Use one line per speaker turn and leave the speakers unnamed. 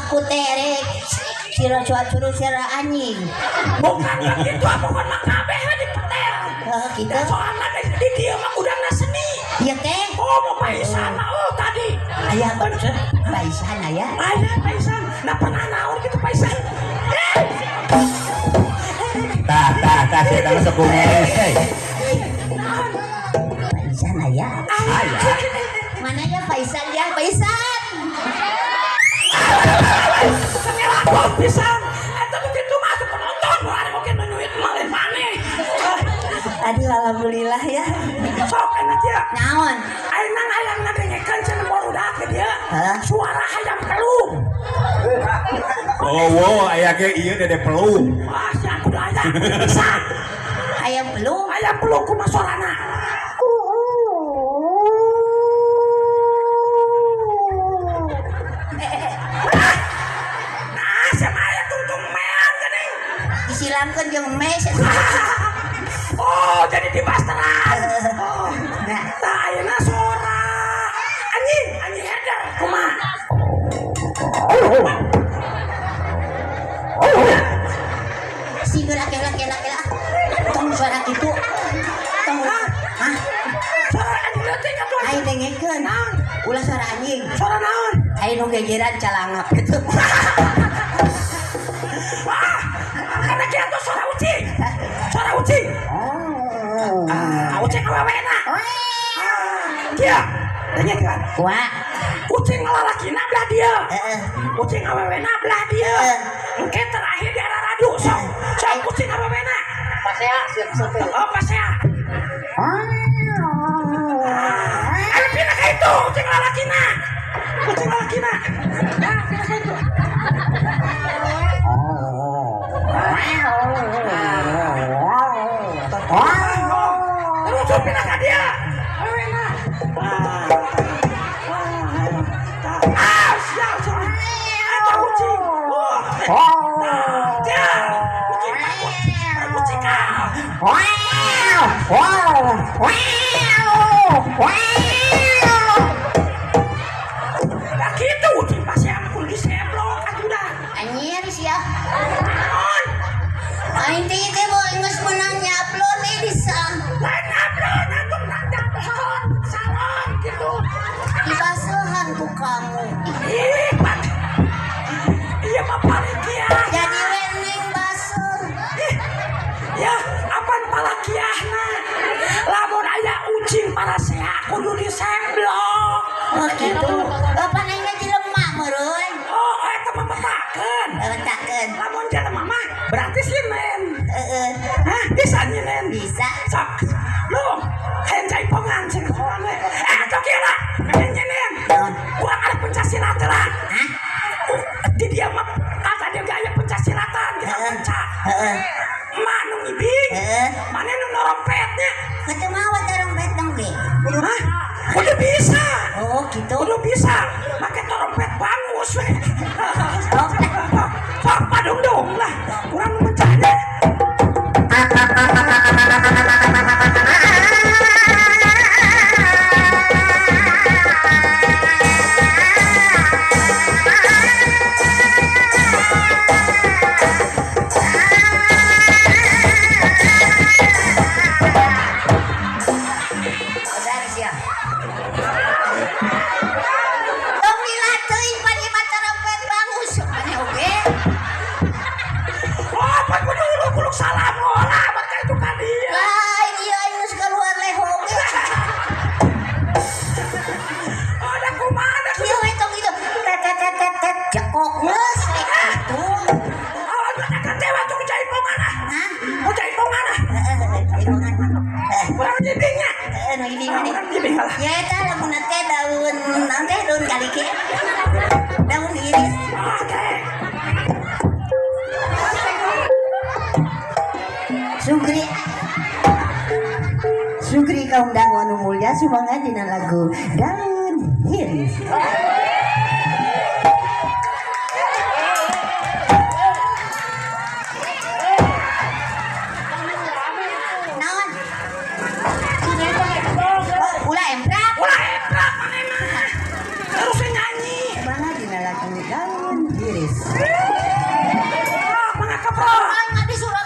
Aku terek sira cuacuru sira anjing.
Bukan begitu, bukan mah kabeh dipeter.
Heeh kitu.
Soalna di dieu mah gudangna seni.
Ieu teh.
Oh, mau paisan oh tadi.
Aya paisan aya.
Aya paisan. Nah pernah naon kitu paisan.
Tah tah tah saya tah sok kumeres teh.
Paisan aya.
Aya.
Mana ya paisan ya paisan.
Aku pisan. Eta begitu masuk penonton, ada mungkin nyuit malih maneh.
Aduh alhamdulillah ya.
Sok enak ya.
Naon?
Ayeuna hayang ngadengekeun cenah barudak ke dieu. Suara hayam pelung.
Oh, wow, aya ge ieu dede pelung.
Wah, sia kudu aya. Bisa.
Hayam pelung.
Hayam pelung kumaha suarana? Nah, sama aya tungtung mean geuning.
Disilangkeun jeung mes.
Oh, jadi dibasteran. Oh.
Nah,
tah ayeuna sora anjing, anjing herder kumaha?
Sing kela kela kela. Tong suara kitu. Tong. Hah?
Suara anjing leutik atuh.
Aing dengekeun.
Naon?
Ulah suara anjing.
Suara naon?
Aing nu gegeran calangap gitu.
Wah, karena kieu atuh suara ucing. Suara ucing. Ah, ucing awewena. Ah, kieu. Dengekeun.
Wah.
Ucing lalakina belah dieu.
Heeh.
Ucing awewena belah dieu. Engke terakhir di arah radu sok. Sok ucing awewena.
Pasea siap sampai.
Oh, pasea. Ayo pindah ka itu ucing lalakina. Ucing lalakina. Nah, pindah ka itu. Terus pindah ka dia. Awewena. Ah, siap, siap. Eta ucing. Oh. Dia. Ucing takut. Ucing kau. Nah gitu ucing pasti aku kudu diseblok atuh dah.
Anjir sia.
Naon?
Aing teh teh mau geus meunang nyaplon eh bisa.
Lain nyaplon atuh nyaplon. Salon gitu.
Dibasehan ku kamu.
Ih, pan. Iya mah palikiah.
Jadi we neng baseuh.
Ih, ya, apan palakiahna? Lamun aya ucing parasea kudu disemblok.
Oh gitu. Bapak aing jelema meureun.
Oh, eta mah metakeun.
Metakeun.
Lamun jelema mah berarti sinen.
Heeh.
Hah, bisa nyinen?
Bisa.
Sok. Lu, hayang jaipongan sing soran we. Eh, atuh kieu lah. Hayang nyinen. Kurang ada pencak-silat lah.
Hah?
Di dia mah kata dia gaya pencak-silatan kita pencak.
Heeh.
Emak nu ngibing.
Heeh.
Mana nu norompetnya?
Kitu mawa trompet dong ge.
Hah? Kudu bisa.
Oh, gitu.
Kudu bisa. Make trompet bangus we.
Sok.
Sok padung-dung lah. Kurang nu mencaknya.
Sadar sia. Tong dilateuing pan ieu mah trompet bangus maneh oge.
Oh, pan kudu uluk-uluk salam ngolah maka itu ka dieu.
Lain ieu aing geus kaluar leho oge.
Oh, da kumaha da
Kieu we tong gitu. Tet tet tet tet tet jekok geus we kitu.
Oh, da ka teh atuh jaipongan ah.
Hah?
Ku jaipongan ah.
Heeh, jaipongan.
Kurang ngibingnya.
Heeh, nu ngibing maneh.
Kurang ngibing lah.
Ya eta lamun teh daun naon teh daun kalike. Daun iris.
Oke.
Sugri. Sugri kaum dangu anu mulya sumangga dina lagu Daun Iris. Naon? Oh, ulah emprak.
Ulah emprak maneh mah. Terus nyanyi.
Sumangga dina lagu Daun Anjiris.
Ah, mangga ka, bro.
Aing mah disuruh.